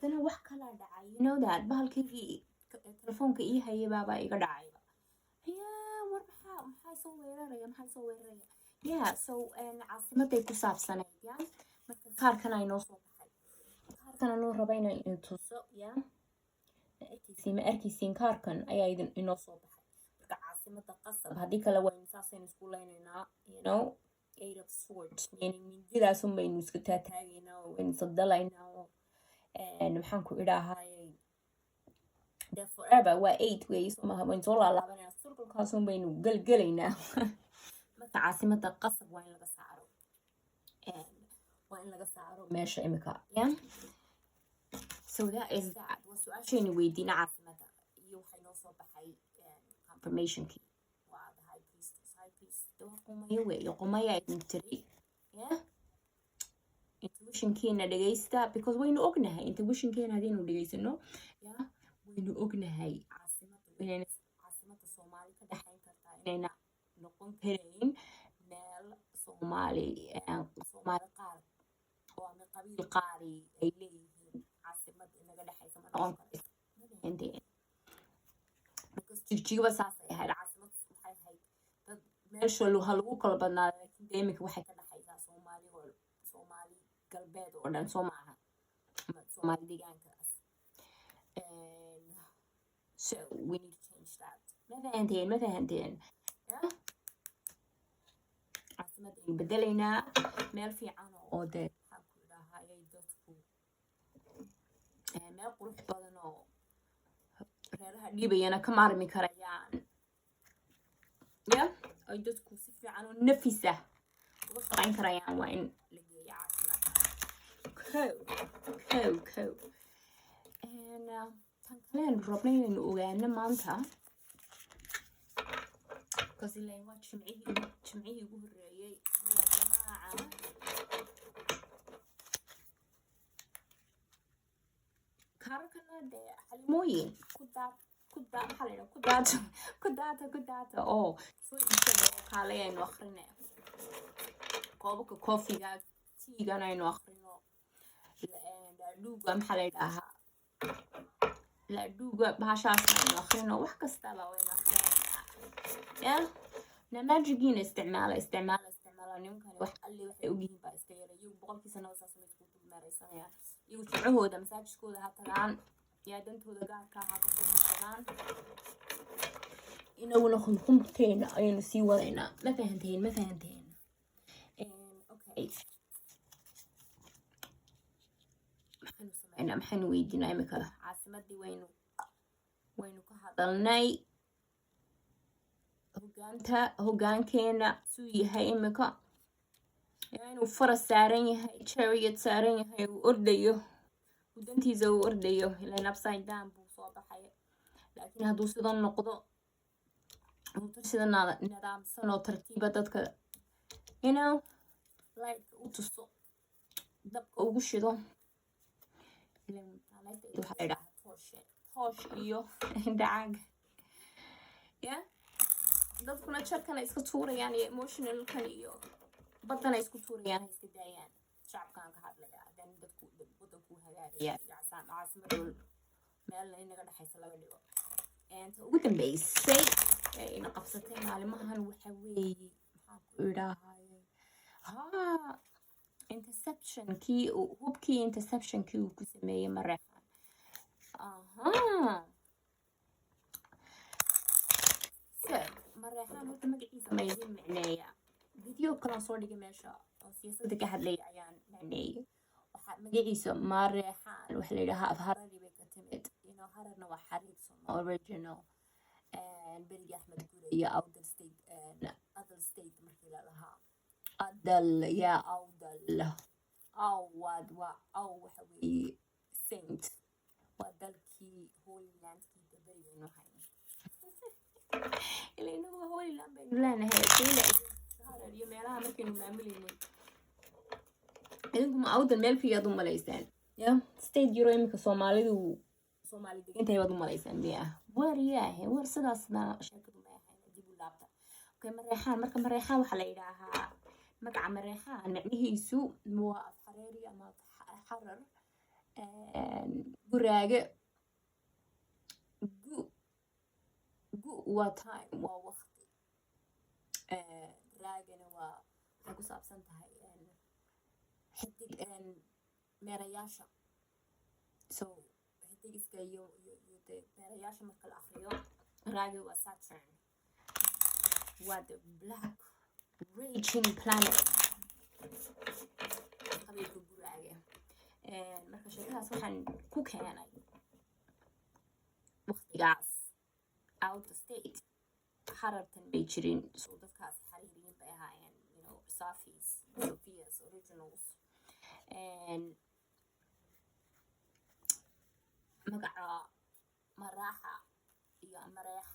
Haddana wax kalaa dhacay, you know that bahalkaygii telefoonka ii hayay baabaa iga dhacayba. Yeah, war maxaa soo weeraraya? Maxaa soo weeraraya? Yeah, so caasimaday ku saabsanayd. Ya, marka kaarkan ay noo soo baxay, kaarkan anuu raba inaan idin tuso. Ya, ma arkaysiin? Ma arkaysiin? Kaarkan ayaa idin inoo soo baxay. Marka caasimada qasab, haddii kale waynu saasaynu isku leynaynaa. Eight of Swords, meaning mindidaasun baynu iska taataagaynaa oo waynu sadalaynaa oo maxaan ku idhaahayay de forever waa eight weeye, soo maaha? Waynu soo laalaabanayna, circlekaasun baynu gelgelaynaa. Marka caasimada qasab waa in laga saaro, waa in laga saaro meesha imika. Yeah, so that is that. Waa su-aashaynu weydiina caasimada iyo waxay noo soo baxay confirmationkii waa the High Priestess. High Priest waa qumayo weeye, qumaya idin tiri. Yeah, intuitionkiina dhegeysta, because waynu ognahay intuitionkeena haddaynu dhegeysano. Yeah, waynu ognahay caasimadu inayna caasimada Soomaali ka dhexayn kartaa, inayna noqon karayn meel Soomaali qaar oo ama qabiil qaari ay leeyihiin. Caasimad inaga dhexaysa ma noqon karayso, ma fahanteen? Because Jigjigaba saasay ahayd. Caasimad waxay ahayd dad meesha ha lagu kala badnaado, laakiin dee iminka waxay ka dhexaysaa Soomaali oo Soomaali Galbeed oo dhan, soo maaha? Ama Soomaali deegaankaas. So we need to change that. Ma fahanteen? Ma fahanteen? Yeah, caasimad aynu bedelaynaa meel fiican oo dee maxaan ku idhaahayay dadku meel qurux badan oo reeraha dhiibayana ka maarmi karayaan, ya, ay dadku si fiican oo nafis ah uga shaqayn karayaan waa in la geeyo caasimada. Ko ko And, tan kalean rabna inaynu ogaano maanta, because ileen waa jimcihii ugu horreeyey, ya jamaaca. Kaararkana dee xalimooyin ku daa ku daa, maxaa la yidhaha, ku daata, ku daata, ku daata oo soo iibsada oo kaalay aynu akhrine. Koobabka coffeega, teagana aynu akhrino, laadhuuga, maxaa la yidhaahaa, laadhuuga bahashaasna aynu akhrino, wax kastaba waynu akhrinaynaa. Ya, namajigiina isticmaala, isticmaala, isticmaala. Nimankani wax alle waxay ogyihiin baa iska yara. Iyagu 100kii sanaba saas ma isku dulmeeraysanayaan. Iyagu jimcahooda masaajidkooda ha tagaan, yaa, dantooda gaarka ha kasoo baxsadaan. Inaguna khumkhumteena ayaynu sii wadaynaa. Ma fahanteen? Ma fahanteen? Okay, maxaynu sameynaa? Maxaynu weydiinaa imika? Caasimadii waynu ka hadalnay. Hogaanta, hogaankeena suu yahay imika, yaa, inuu faras saaran yahay, chariot saaran yahay, uu ordayo, uu dantiisa uu ordayo, ilan upside down buu soo baxay. Laakiin hadduu sidan noqdo, uu sida nidaamsan oo tartiiba dadka like u tuso, dabka ugu shido, ilan waxaa la idhahaa toosh, toosh iyo dhacag ya dadkuna jarkana iska tuurayaan iyo emotionalkan iyo baddana isku tuurayaan, ha iska daayaan. Shacabkaan ka hadlaya. Then dadku waddanku hagaagaya iyo caasimadu meelna inaga dhexaysa laga dhigo. Ta ugu dambeysay ee ina qabsatay maalimahan waxa weeye, maxaan ku idhaahayay, ha, interceptionkii, hubkii interceptionkii uu ku sameeyey Mareexaan. Aha, so Mareexaan horta magaciisa ma idin micneeya? Video kalaan soo dhigay meesha oo siyaasadda ka hadlaya ayaan micneeyey. Waxaa magaciisa Mareexaan waxa la yidhahaa af Harari bay ka timid. Hararna waa xariir soma original berigi Axmed Gure iyo Awdal State, Adal State markii la lahaa. Adal ya Awdal awad waa aw, waxa weeye saint, waa dalkii Holy Landkii berigaynu hayno. Ila inagu Holy Land baynu leenahay, Sayla, Harar iyo meelaha markaynu maamuleynay. Idinkuma Awdal meel fiyaad u malaysaan? Ya, state euro iminka Soomaalidu Soomaali degantahay baad u malaysaan miya? War yaahe, war sidaasna sheekadu ma ahayn, dib u laabta. Okay, Mareexaan. Marka Mareexaan waxaa la yidhaahaa, magaca Mareexaan micnihiisu waa af Xareeri ama af Xarar. Guraage, gu gu waa time, waa waqti. Raagana waa waxay ku saabsan tahay xidig, meerayaasha. So xidigiska iyo dee meerayaasha marka la akriyo, raage waa Saturn, waa the black raging planet, qabiilka Guraage. Marka sheekadaas waxaan ku keenay waqtigaas out of state Xarartan bay jirin. So dadkaas xariiriyiin bay ahaayeen, Safis, Sophias, originals. Magaca Maraaxa iyo Mareexa.